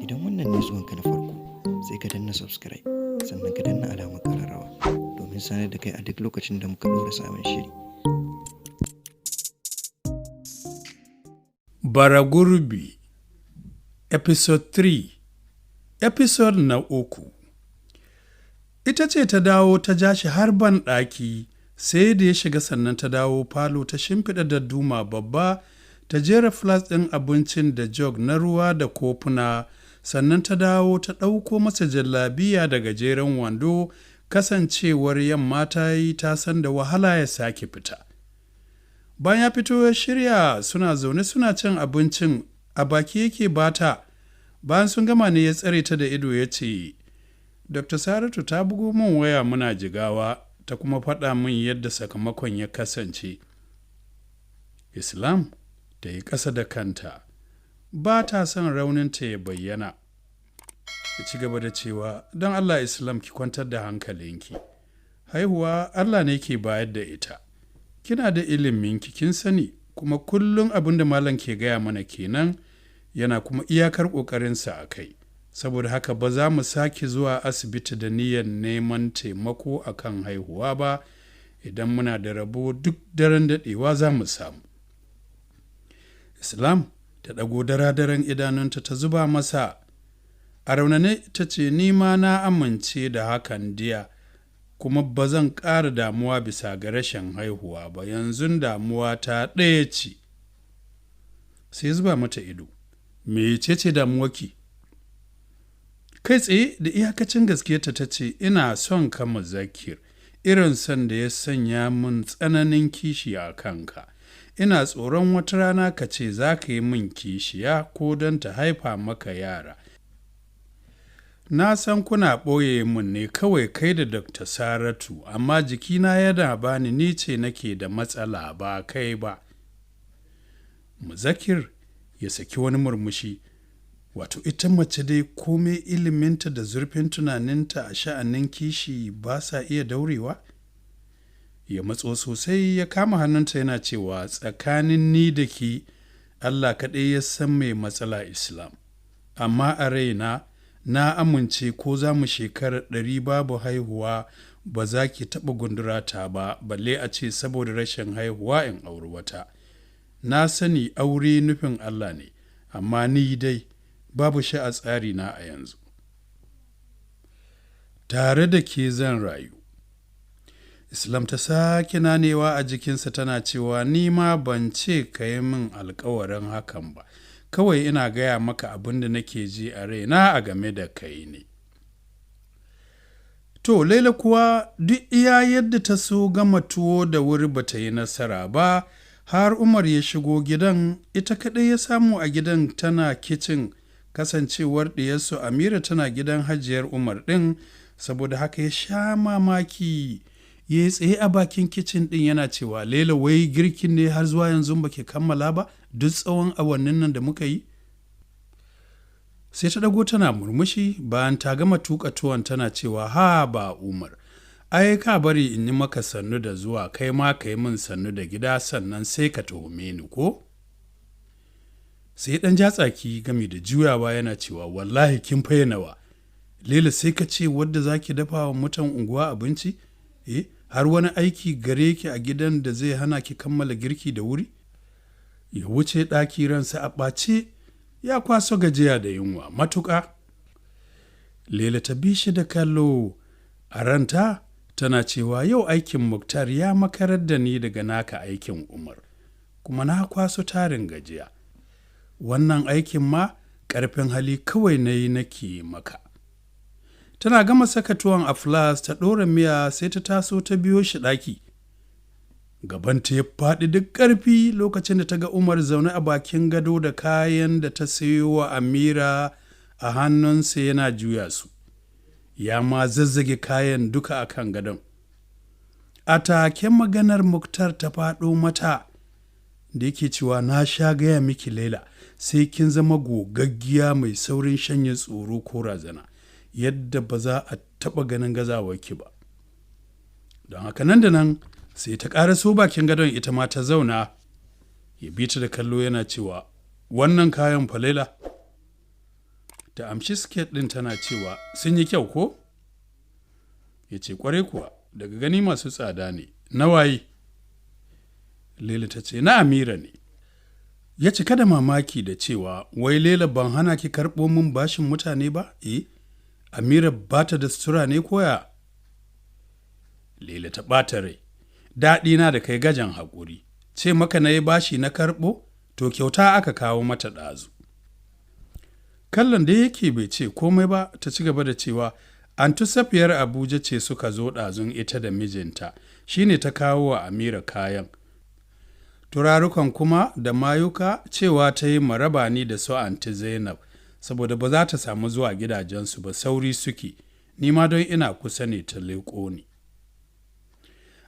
Idan wannan ne zuwanka na farko, sai ka danna subscribe sannan ka danna alamar ƙararrawa domin sanar da kai a duk lokacin da muka ɗora sabon shiri. Bara Gurbi, Episode 3, Episode na 3. Ita ce ta dawo ta ja shi har ban ɗaki, sai da ya shiga sannan ta dawo falo ta shimfiɗa dadduma babba, ta jera flas ɗin abincin da jog na ruwa da kofuna, sannan ta dawo ta ɗauko masa jallabiya da gajeren wando, kasancewar yamma ta yi ta san da wahala ya sake fita. Bayan ya fito ya shirya, suna zaune suna cin abincin, a baki yake bata. Bayan sun gama ne ya tsare ta da ido ya ce, "Dr. Saratu ta bugo min waya muna Jigawa, ta kuma faɗa min yadda sakamakon ya kasance." Islam ta yi ƙasa da kanta, ba ta son rauninta ya bayyana. Ya ci gaba da cewa, "Don Allah Islam, ki kwantar da hankalinki. Haihuwa Allah ne ke bayar da ita. Kina da iliminki, kin sani, kuma kullum abin da malam ke gaya mana kenan, yana kuma iyakar ƙoƙarinsa a kai. Saboda haka ba za mu sake zuwa asibiti da niyyar neman taimako akan haihuwa ba. Idan muna da rabo, duk daren daɗewa za mu samu." Islam ta ɗago dara-daren idanunta ta zuba masa. A raunane ta ce, "Ni ma na amince da hakan diya, kuma ba zan ƙara damuwa bisa ga rashin haihuwa ba. Yanzu damuwa ta ɗaya ce." Sai zuba mata ido. "Mece ce damuwarki?" Kai tsaye da iyakacin gaskiyarta ta ce, "Ina son ka Muzakir, irin son da ya sanya min tsananin kishi a kanka. Ina tsoron wata rana ka ce za ka yi min kishiya ko don ta haifa maka yara. Na san kuna ɓoye mun ne kawai kai da Dr. Saratu, amma jikina yana bani ni ce nake da matsala, ba kai ba." Muzakir ya saki wani murmushi. Wato ita mace dai, komai iliminta da zurfin tunaninta a sha'anin kishi, ba sa iya daurewa. Ya matso sosai ya kama hannunta yana cewa, "Tsakanin ni da ki, Allah kaɗai ya san mai matsala, Islam. Amma a raina na amince, ko za mu shekara 100 babu haihuwa, ba za ki taɓa gundurata ba, balle a ce saboda rashin haihuwa in auri wata. Na sani aure nufin Allah ne, amma ni dai babu shi a tsari na a yanzu. Tare da ke zan rayu." Islam ta sake nanewa a jikinsa tana cewa, "Ni ma ban ce ka yi min alkawarin hakan ba, kawai ina gaya maka abin da nake ji a raina a game da kai ne." To, Laila kuwa duk iya yadda ta so gama tuwo da wuri ba ta yi nasara ba, har Umar ya shigo gidan, ita kaɗai ya samu a gidan tana kicin, kasancewar ɗiyarsu Amira tana gidan hajiyar Umar ɗin, saboda haka ya sha mamaki. Ya yi tsaye a bakin kicin ɗin yana cewa, "Laila, wai girkin ne har zuwa yanzu ba ke kammala ba duk tsawon awannin nan da muka yi?" Sai ta ɗago tana murmushi bayan ta gama tuka tuwon tana cewa, "Ha ba Umar, ai ka bari in yi maka sannu da zuwa, kai ma ka yi min sannu da gida, sannan sai ka tuhume ni ko?" Sai ɗan ja tsaki gami da juyawa yana cewa, "Wallahi kin faye nawa Laila, sai ka ce wadda za ki dafa wa mutan unguwa abinci. Eh, har wani aiki gare ki a gidan da zai hana ki kammala girki da wuri?" Ya wuce ɗaki ransa a ɓace, ya kwaso gajiya da yunwa matuƙa. Lela ta bi shi da kallo, a ranta tana cewa, "Yau aikin Muktar ya makarar da ni daga naka aikin Umar, kuma na kwaso tarin gajiya. Wannan aikin ma ƙarfin hali kawai na yi nake maka." Tana gama saka tuwon a flas ta ɗora miya, sai ta taso ta biyo shi ɗaki. Gabanta ya faɗi duk ƙarfi lokacin da ta ga Umar zaune a bakin gado da kayan da ta sayo wa Amira a hannunsa yana juya su. Ya ma zazzage kayan duka a kan gadon. A take maganar Muktar ta faɗo mata da yake cewa, "Na sha gaya miki Laila, sai kin zama gogaggiya mai saurin shanye tsoro ko razana, yadda ba za a taɓa ganin gazawarki ba." Don haka nan da nan sai ta ƙaraso bakin gadon, ita ma ta zauna. Ya bi ta da kallo yana cewa Wannan kayan falela. Ta amshi siket ɗin tana cewa, Sun yi kyau ko? Ya ce, Ƙwarai kuwa, daga gani masu tsada ne, nawaye. Lela ta ce, Na Amira ne. Ya cika da mamaki da cewa, Wai Lela ban hana ki karɓo min bashin mutane ba? Eh, Amira ba ta da sutura ne koya? Lela ta ɓata rai. Daɗi na da kai gajan haƙuri. Ce maka na yi bashi na karɓo, to kyauta aka kawo mata ɗazu. Kallon da yake bai ce komai ba ta ci gaba da cewa Antu Safiyar Abuja ce suka zo ɗazun ita da mijinta, shine ta kawo wa Amira kayan. Turarukan kuma da mayuka cewa ta yi maraba ni da su Anti Zainab, saboda ba za ta samu zuwa gidajensu ba sauri suke, ni ma don ina kusa ne ta leƙo ni.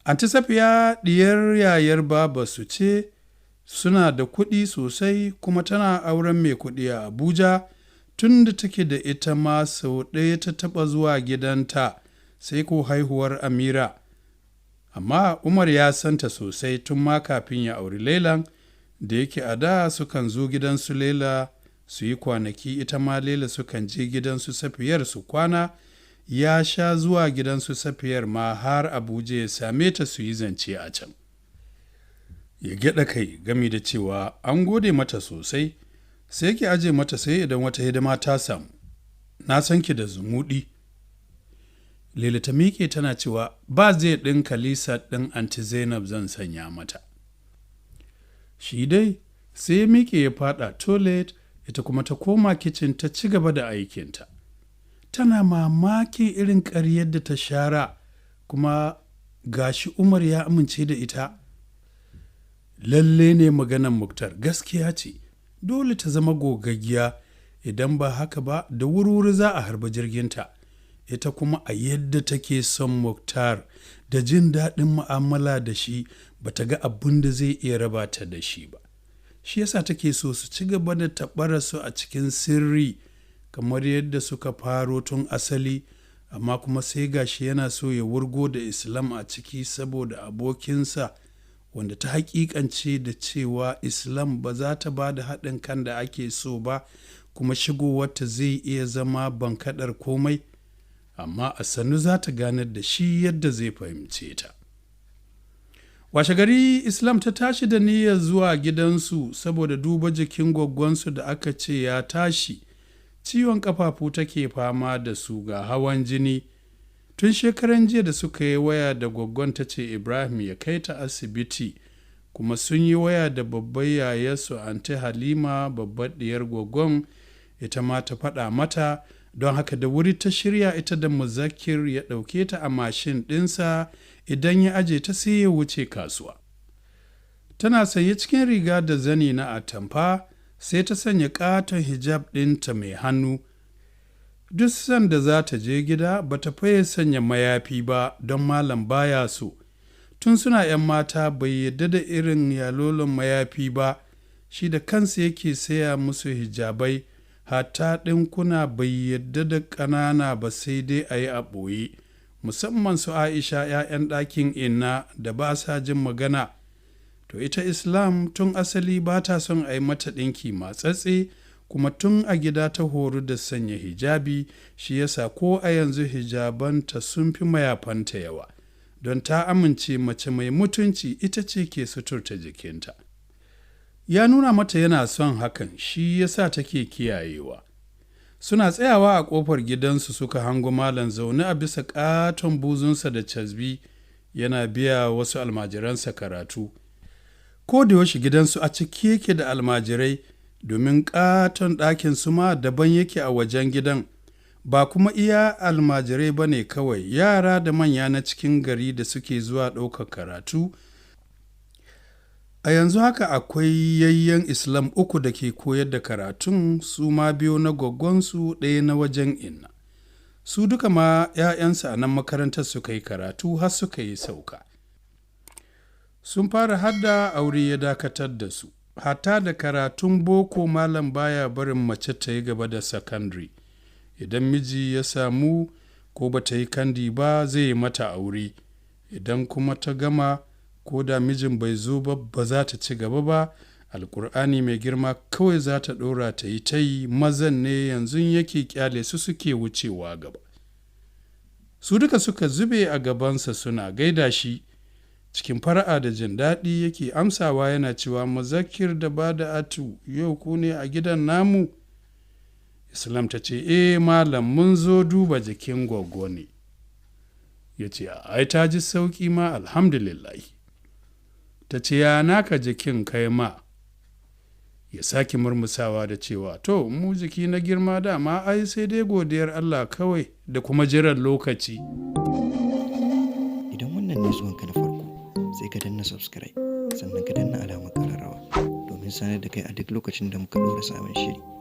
Anti Safiya diyar yayar baba su ce suna da kuɗi sosai kuma tana auren mai kuɗi a Abuja tun da take da ita ma sau ɗaya ta taɓa zuwa gidanta sai ko haihuwar Amira. Amma Umar ya santa sosai tun ma kafin ya auri Lailan da yake a da sukan zo gidan su Laila su yi kwanaki ita ma Laila sukan je gidan su Safiyar su kwana. Ya sha zuwa gidan su Safiyar ma har Abuja ya same ta su yi zance a can. Ya gyaɗa kai gami da cewa an gode mata sosai, sai ki aje mata sai idan wata hidima ta samu. Na san ki da zumuɗi. Lila ta miƙe tana cewa ba zai ɗinka Lisa ɗin Anti Zainab zan sanya mata. Shi dai sai ya miƙe ya faɗa toilet ita kuma ta koma kicin ta ci gaba da aikinta. Tana mamaki irin ƙaryar da ta shara kuma gashi Umar ya amince da ita. Lalle ne maganan Muktar gaskiya ce, dole ta zama gogaggiya idan ba haka ba da wuri-wuri za a harba jirginta. Ita kuma a yadda take son Muktar da jin daɗin mu'amala da shi ba ta ga abin da zai iya raba ta da shi ba. Shi yasa take so su ci gaba da taɓara su a cikin sirri kamar yadda suka faro tun asali, amma kuma sai gashi yana so ya wurgo da Islam a ciki saboda abokinsa wanda ta hakikance da cewa Islam ba za ta ba da haɗin kan da ake so ba kuma shigowarta zai iya zama bankaɗar komai, amma a sannu za ta ganar da shi yadda zai fahimce ta. Washe gari Islam ta tashi da niyyar zuwa gidansu saboda duba jikin gwaggonsu da aka ce ya tashi. Ciwon ƙafafu take fama da su ga hawan jini. Tun shekaran jiya da suka yi waya da gwaggon ta ce Ibrahim ya kai ta asibiti, kuma sun yi waya da babbar yayarsu Anti Halima babbar ɗiyar gwaggon ita ma ta faɗa mata, don haka da wuri ta shirya ita da Muzakir ya ɗauke ta a mashin ɗinsa idan ya aje ta sai ya wuce kasuwa. Tana sanye cikin riga da zani na atamfa sai ta sanya ƙaton hijab ɗinta mai hannu. Duk sanda za ta je gida ba ta faye sanya mayafi ba don malam baya so. Tun suna 'yan mata bai yadda da irin yalolon mayafi ba, shi da kansa yake saya musu hijabai, hatta ɗinkuna bai yadda da ƙanana ba sai dai a yi a ɓoye, musamman su Aisha 'ya'yan ɗakin inna da ba sa jin magana. To ita Islam tun asali ba ta son a yi mata ɗinki matsatse, kuma tun a gida ta horu da sanya hijabi, shi yasa ko a yanzu hijabanta sun fi mayafanta yawa, don ta amince mace mai mutunci ita ce ke suturta jikinta. Ya nuna mata yana son hakan, shi yasa take kiyayewa. Suna tsayawa a ƙofar gidansu suka hango malam zaune a bisa ƙaton buzunsa da casbi yana biya wasu almajiransa karatu. Ko da yaushe gidansu a cike yake da almajirai domin ƙaton ɗakin su ma daban yake a wajen gidan. Ba kuma iya almajirai ba ne kawai, yara da manya na cikin gari da suke zuwa ɗaukar karatu. A yanzu haka akwai yayyen Islam uku da ke koyar da karatun, su ma biyu na gwaggonsu ɗaya na wajen inna. Su duka ma 'ya'yansu a nan makarantar suka yi karatu har suka yi sauka. Sun fara hadda aure ya dakatar da su. Hatta da karatun boko malam baya barin mace ta yi gaba da sakandare. Idan miji ya samu ko ba ta yi kandi ba zai yi mata aure. Idan kuma ta gama ko da mijin bai zo ba ba za ta ci gaba ba. Alkur'ani mai girma kawai za ta ɗora ta yi ta yi, mazan ne yanzu yake kyale su suke wucewa gaba. Su duka suka zube a gabansa suna gaida shi cikin fara'a da jin daɗi, yake amsawa yana cewa, "Muzakir da Bada'atu, yau ku ne a gidan namu?" Islam ta ce, "Eh malam, mun zo duba jikin gwaggo ne." Ya ce, "Ai ta ji sauƙi ma, alhamdulillah." Ta ce, "Ya naka jikin kai ma?" Ya sake murmusawa da cewa, "To, mu jiki na girma dama ai sai dai godiyar Allah kawai da kuma jiran lokaci." Idan wannan ne zuwanka na farko, sai ka danna subscribe, sannan ka danna alamar ƙararrawa domin sanar da kai a duk lokacin da muka ɗora sabon shiri.